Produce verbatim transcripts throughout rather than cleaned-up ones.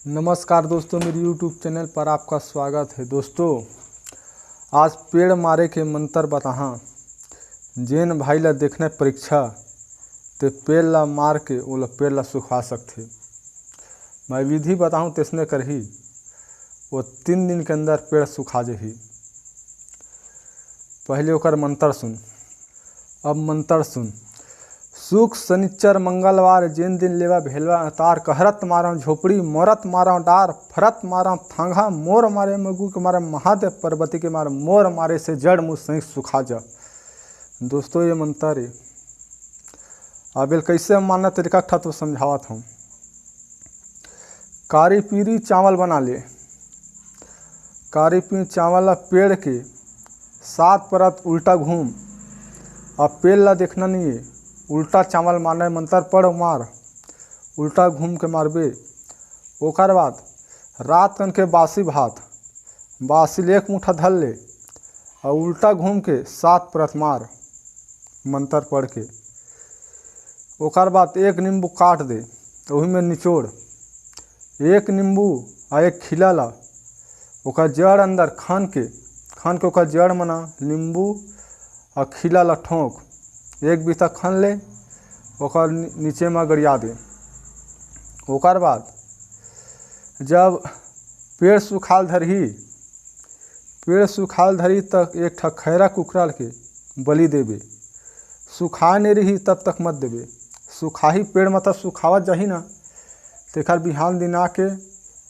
नमस्कार दोस्तों, मेरे YouTube चैनल पर आपका स्वागत है। दोस्तों, आज पेड़ मारे के मंत्र बताहा। जेन भाई ला देखना है परीक्षा, ते पेड़ ला मार के ओला पेड़ ला सुखा सकथे। मैं विधि बताहूँ, तेसने करही, वो तीन दिन के अंदर पेड़ सुखा जही। पहले ओकर मंत्र सुन। अब मंत्र सुन। शुक, शनिचर, मंगलवार, जेन दिन लेवा भेलवा अवतार, कहरत मारव झोपड़ी, मोरत मारव डार, फरत मारव थांगा, मोर मारे मगू के मारे महादेव पार्वती के मारे, मोर मारे से जड़ मुसैक सुखा जा। दोस्तों, ये मंत्र है। अब एल कैसे मानना तरीका ठा तो समझावत हूँ। कारी पीरी चावल बना ले। कारी पीरी चावल ला पेड़ के सात परत उल्टा घूम। अब पेड़ ला देखना नहीं है, उल्टा चावल मारना है, मंत्र पढ़ मार, उल्टा घूम के मारबे। ओकर बाद रात कन के बासी भात, बासी ले एक मुठा धर ले और उल्टा घूम के सात परत मार, मंत्र पढ़ के। ओकर बाद एक नींबू काट दे, वही में निचोड़, एक नींबू आ एक खीला ला ओकर जड़ अंदर खन के, खन के ओकर जड़ मना नींबू आ खीला ला ठोंक, एक बीता खन ले, ओकर नी-, नीचे में गड़िया दे। ओकर बाद जब पेड़ सुखाल धरही, पेड़ सुखाल धरही तक एक ठा खैरा कुकरा के बलि देबे। सुखाय नहीं रही तब तक मत देबे। सुखाही पेड़ मतलब सुखावत जाही ना, तेखर बिहान दिन आके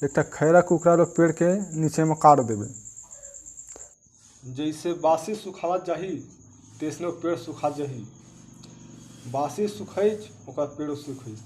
एक ठा खैरा कुकरा लो पेड़ के नीचे में काट देबे। जैसे बासी सुखावत जाही, तेसने पेड़ सुखा जाही। बासी सुखैच, ओकर पेड़ सुखैच।